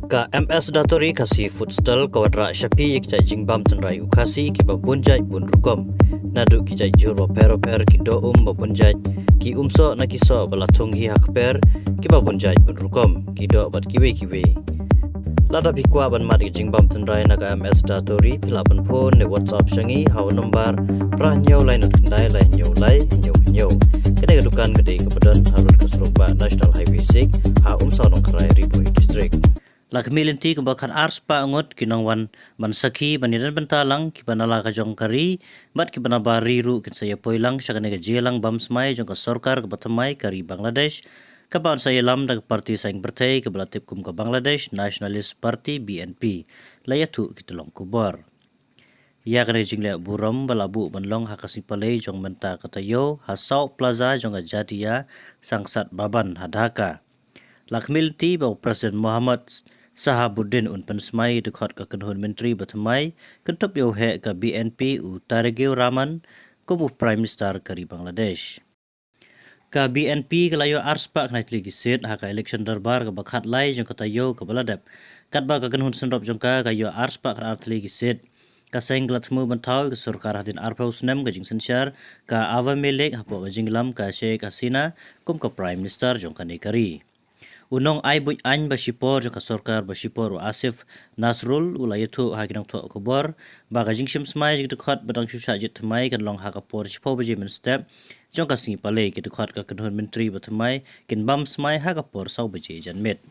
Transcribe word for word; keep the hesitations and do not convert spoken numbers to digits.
Ka M S Datoori Khasi Food Stall ka wanrah sha phi ïa ki jait jingbam tynrai u Khasi kiba bun jait bun rukom. Naduh ki jait jhur bapher bapher, ki doh um ba bun jait, ki um soh na ki soh ba la thung hi ha kper kiba bun jait bun rukom, ki doh bad kiwei kiwei. Lada phi kwah ban mad ïa ki jingbam tynrai na ka M S Datoori, phi lah ban phone ne WhatsApp sha ngi ha u nombar phra hynñiew lai nod khyndai lai hynñiew lai hynñiew hynñiew. Kane ka dukan ka dei kaba don ha rud ka surok bah National Highway six, ha Umsaw Nongkharai, Ri Bhoi District. La khmih lynti kumba khat ar spah ngut ki nongwan ban sakhi ban ïadon bynta lang, kiba na la ka jong ka ri bad kiba na bar ri ruh kin sa ïa poi lang sha kane ka jingïalang bam smai jong ka sorkar kaba thymmai ka ri Bangladesh, kaba yn sa ïalam da ka parti saiñ pyrthei kaba la tip kum ka Bangladesh Nationalist Party, B N P, la ïathuh ki tyllong khubor. Ïa kane ka jingleh burom ba la buh ban long ha ka sngi Palei jong mynta ka taïew ha South Plaza jong ka Jatiya Sangsad Bhavan ha Dhaka. La khmih lynti ba u President Mohammad Shahabuddin un pynsmai ïa dkhot ka kynhun myntri ba thymmai kynthup ïa u heh ka B N P, u Tareque Rahman, kum u Prime Minister ka ri Bangladesh. Ka B N P ka la ïoh ar spah khyndai tylli ki seat ha ka election dorbar kaba khatlai jong ka taïew kaba la dep, katba ka kynhun synrop jong ka ka ïoh ar spah khatar tylli ki seat. Ka seng ka la thmu ban thaw ïa ka sorkar hadien arphew snem ka jingsynshar ka Awami League hapoh ka jingïalam ka Sheikh Hasina kum ka Prime Minister jong kane ka ri. U nong ai buit aiñ ba shipor jong ka sorkar ba shipor, u Asif Nazrul, u la ïathuh ha ki nongthoh khubor ba ka jingshim smai jong ki dkhot ba dang shu shah jied thymmai kan long ha ka por shiphew baje mynstep jong ka sngi Palei. Ki dkhot ka kynhun myntri ba thymmai kin bam smai ha ka por saw baje janmiet.